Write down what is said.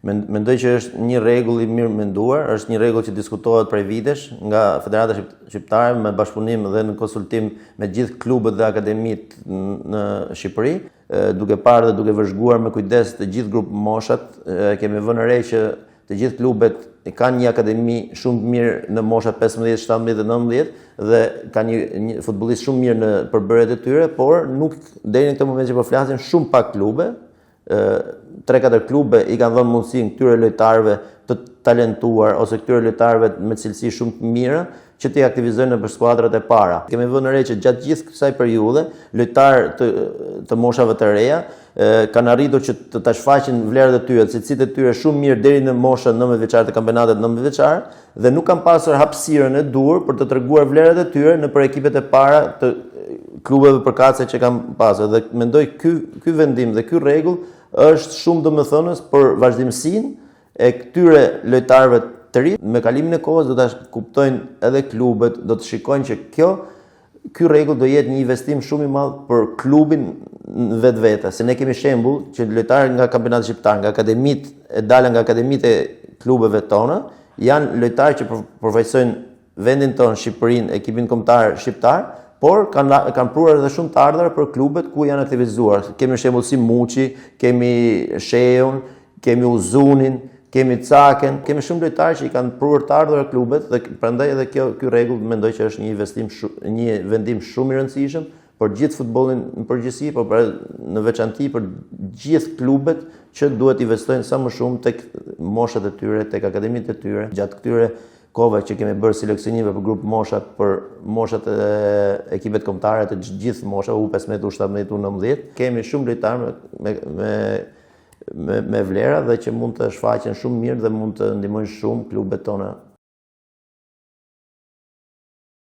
Mendoj që është një rregull i mirëmenduar, është një rregull që diskutohet prej vitesh nga Federata Shqiptare me bashkëpunim dhe në konsultim me gjithë klubet dhe akademitë në Shqipëri, duke parë dhe duke vëzhguar me kujdes të gjithë grupmoshat, kemi vënë re që të gjithë klubet kanë një akademi shumë të mirë në moshat 15, 17 dhe 19 dhe kanë një, një futbollist shumë mirë në përbërjet e tyre, por nuk deri në këtë moment që po flasim shumë pak klube, 3-4 klube i kanë dhënë mundësinë këtyre lojtarëve të talentuar ose këtyre lojtarëve me cilësi shumë të mira që t'i aktivizojnë nëpër skuadrat e para. Kemi vënë re që gjatë gjithë kësaj periudhe, lojtarë të, të moshave të reja kanë arritur që të ta shfaqin vlerat e tyre, cilësitë e tyre shumë mirë deri në moshën 19 vjeçare të kampionatit 19 vjeçar dhe nuk kanë pasur hapësirën e duhur për të treguar vlerat e tyre nëpër ekipet e para të klubeve përkatëse që kanë pasur dhe mendoj ky ky vendim dhe ky rregull është shumë domethënës për vazhdimësinë e këtyre lojtarëve të ri. Me kalimin e kohës do ta kuptojnë edhe klubet, do të shikojnë që kjo ky rregull do jetë një investim shumë i madh për klubin në vetvete, se ne kemi shembull që lojtarë nga kampionati shqiptar, nga akademitë e dala nga akademitë e klubeve tona, janë lojtarë që përfaqësojnë vendin tonë, Shqipërinë, ekipin kombëtar shqiptar, por kanë kanë pruar edhe shumë të ardhura për klubet ku janë aktivizuar. Kemi shembull si Muçi, kemi Shehun, kemi Uzunin, kemi Caken, kemi shumë lojtarë që i kanë pruar të ardhura klubet dhe prandaj edhe kjo ky rregull mendoj që është një investim shu, një vendim shumë i rëndësishëm për gjithë futbollin në përgjithësi, por për, në veçanti për gjithë klubet që duhet të investojnë sa më shumë tek moshat e tyre, tek akademitë e tyre. Gjatë këtyre kohëve që kemi bërë seleksionime për grup moshat, për moshat e ekipet kombëtare të gjithë moshave, U15, U17, U19, kemi shumë lojtarë me me me me, me vlera dhe që mund të shfaqen shumë mirë dhe mund të ndihmojnë shumë klubet tona.